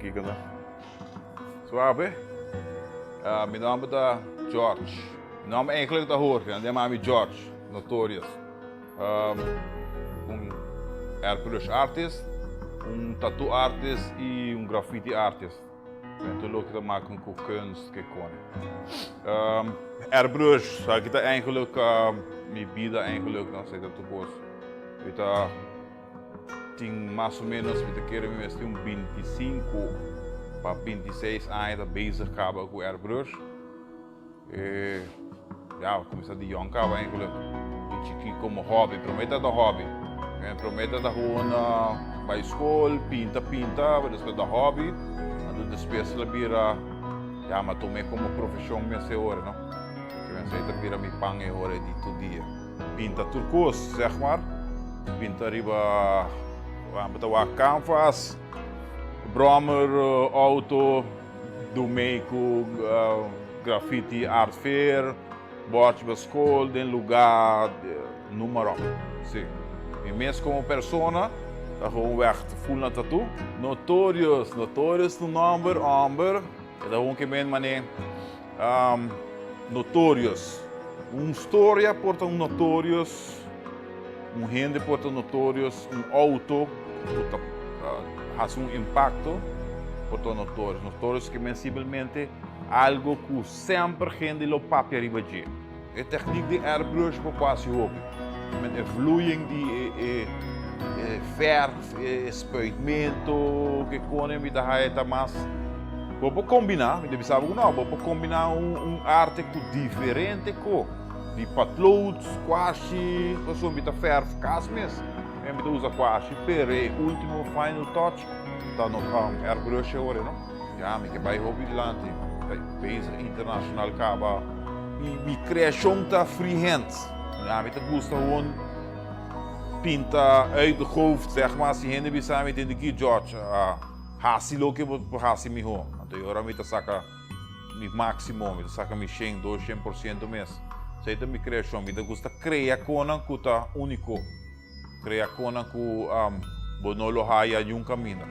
Kiko ta? Suave? Mi nomber ta George. Mi nomber eigenlijk ta Jorge, nan yama mi George Notorious. Un airbrush artist, un tattoo artist y un graffiti artist. Ben tur loke ta maken ku kunst ke kone. Airbrush, aki ta eigenlijk mi bida eigenlijk, no esei ta tur kos. Mi ta tin mas o menos, mi ta kere mi mes tin un 25 pa 26 aña ta bezig kaba ku airbrush. E ya, kuminsá di yòn kaba eigenlijk. Di chikí komo hòbi. Promé ta ta hòbi. Promé ta ta gewoon bai skol, pinta pinta, pero despues ta hòbi. Anto despues el a bira, ya, mi a tum'é komo profeshon mes e ora, no. Ke mester ta bira mi pan e ora di tur dia. Pinta tur kos, zeg maar. Pinta riba, bo ta wak kanvas, bròmer, outo. Do mei ku graffiti art fair, bòrchi pa skol, den lugá, noem maar op. Sí. Mi mes komo persona ta gewoon wèg ful na tatu. Notorious, Notorious ta un nòmber, hòmber, e ta gewoon ke men manera Notorious. Un storia por ta un notorious, un hende por ta notorious, un outo ku ta hasi un impakto por ta notorious. Notorious ke men simpelmente algo ku semper hende lo papia riba dje. E teknik di airbrush por por hasi hopi. Men e vloeiing di e verf, e spuitmento, ke kone mi ta haya ta mas. Bo por kombiná, mi ta bisa bo ku no, bo por kombiná un arte ku diferente ko. Di patlood, kwashi, pasobra mi ta verf kas mes. Mi ta usa kwashi, pero e ultimo final touch ta no airbrush e ora, no. Ya, mi ke bai hopi dilanti. Bezig internacional kaba. Mi creacion ta freehand. Ya, mi ta gusta gewoon pinta uit de hoofd, zeg maar. Si hende bisa mi, tende ki, George, hasi loke bo por hasi miho. Anto e ora mi ta saca mi maximo, mi ta saca mi shen, dos shen por ciento mes. Esei ta mi creacion. Mi ta gusta crea conan cu ta unico. Crea conan cu bo no lo haya niun caminda.